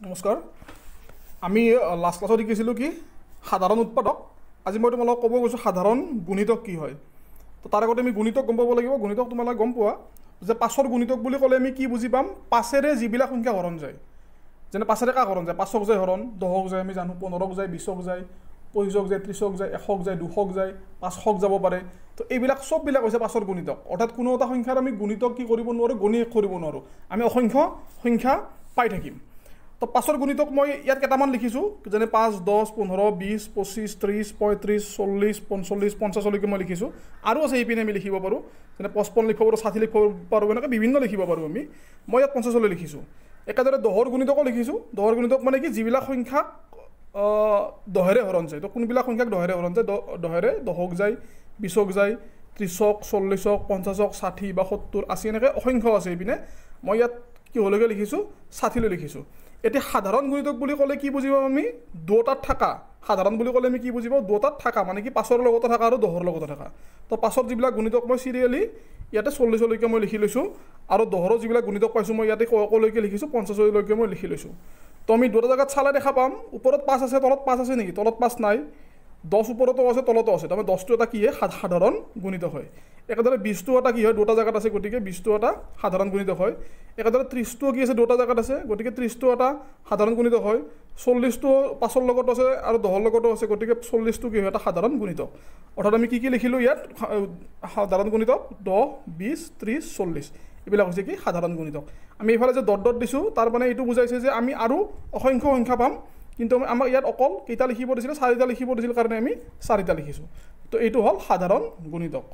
নমস্কাৰ। আমি লাষ্ট ক্লাছত শিকিছিলোঁ কি সাধাৰণ উৎপাদক। আজি মই তোমালোকক ক'ব গৈছোঁ সাধাৰণ গুণিতক কি হয়। তো তাৰ আগতে আমি গুণিতক গম পাব লাগিব। গুণিতক তোমালোকে গম পোৱা যে পাঁচৰ গুণিতক বুলি ক'লে আমি কি বুজি পাম? পাঁচেৰে যিবিলাক সংখ্যা হৰণ যায়, যেনে পাঁচেৰে কাক হৰণ যায়? পাঁচক যায় হৰণ, দহক যায়, আমি জানো, 15ক যায়, 20ক যায়, 25ক যায়, 30ক যায়, 100ক যায়, 200ক যায়, 500ক যাব পাৰে। তো এইবিলাক চববিলাক হৈছে পাঁচৰ গুণিতক। অৰ্থাৎ কোনো এটা সংখ্যাৰ আমি গুণিতক কি কৰিব নোৱাৰোঁ? গণি শেষ কৰিব নোৱাৰোঁ, আমি অসংখ্য সংখ্যা পাই থাকিম। তো পাঁচৰ গুণিতক মই ইয়াত কেইটামান লিখিছোঁ, যেনে 5, 10, 15, 20, 25, 30, 35, 40, 45, 50লৈকে মই লিখিছোঁ। আৰু আছে এইপিনে আমি লিখিব পাৰোঁ, যেনে 55 লিখিব পাৰোঁ, 60 লিখিব পাৰোঁ, এনেকৈ বিভিন্ন লিখিব পাৰোঁ আমি। মই ইয়াত 50লৈ লিখিছোঁ। একেদৰে 10ৰ গুণিতকো লিখিছোঁ। 10ৰ গুণিতক মানে কি? যিবিলাক সংখ্যাক 10ৰে হৰণ যায়। তো কোনবিলাক সংখ্যাক 10ৰে হৰণ যায়? 10ৰে 10ক যায়, 20ক যায়, 30ক, 40ক, 50ক, 60 বা 70, 80, এনেকৈ অসংখ্য আছে এইপিনে। মই ইয়াত কিহলৈকে লিখিছোঁ? 60লৈ লিখিছোঁ। এতিয়া সাধাৰণ গুণিতক বুলি ক'লে কি বুজি পাম আমি? দুটাত থকা। সাধাৰণ বুলি ক'লে আমি কি বুজি পাওঁ? দুটাত থকা মানে কি? 5ৰ লগতে থকা আৰু 10ৰ লগতে থকা। তো 5ৰ যিবিলাক গুণিতক মই চিৰিয়েলি ইয়াতে 40লৈকে মই লিখি লৈছোঁ, আৰু 10ৰ যিবিলাক গুণিতক পাইছোঁ মই ইয়াতে কলৈকে লিখিছোঁ? 50লৈকে মই লিখি লৈছোঁ। তো আমি দুটা জেগাত চালে দেখা পাম, ওপৰত 5 আছে, তলত 5 আছে নেকি? তলত 5 নাই। 10 ওপৰতো আছে, তলতো আছে। তাৰমানে 10টো এটা কি হয়? সাধাৰণ গুণিতক হয়। একেদৰে 20টো এটা কি হয়? দুটা জেগাত আছে, গতিকে 20টো এটা সাধাৰণ গুণিতক হয়। একেদৰে 30টো কি আছে? দুটা জেগাত আছে, গতিকে 30টো এটা সাধাৰণ গুণিতক হয়। 40টো 5ৰ লগতো আছে আৰু 10ৰ লগতো আছে, গতিকে 40টো কি হয়? এটা সাধাৰণ গুণিতক। অৰ্থাৎ আমি কি কি লিখিলোঁ ইয়াত? সাধাৰণ গুণিতক 10, 20, 30, 40, এইবিলাক হৈছে কি? সাধাৰণ গুণিতক। আমি এইফালে যে ডট ডট দিছোঁ, তাৰ মানে এইটো বুজাইছে যে আমি আৰু অসংখ্য সংখ্যা পাম, কিন্তু আমাক ইয়াত অকল কেইটা লিখিব দিছিলে? 4টা লিখিব দিছিল কাৰণে আমি 4টা লিখিছোঁ। তো এইটো হ'ল সাধাৰণ গুণিতক।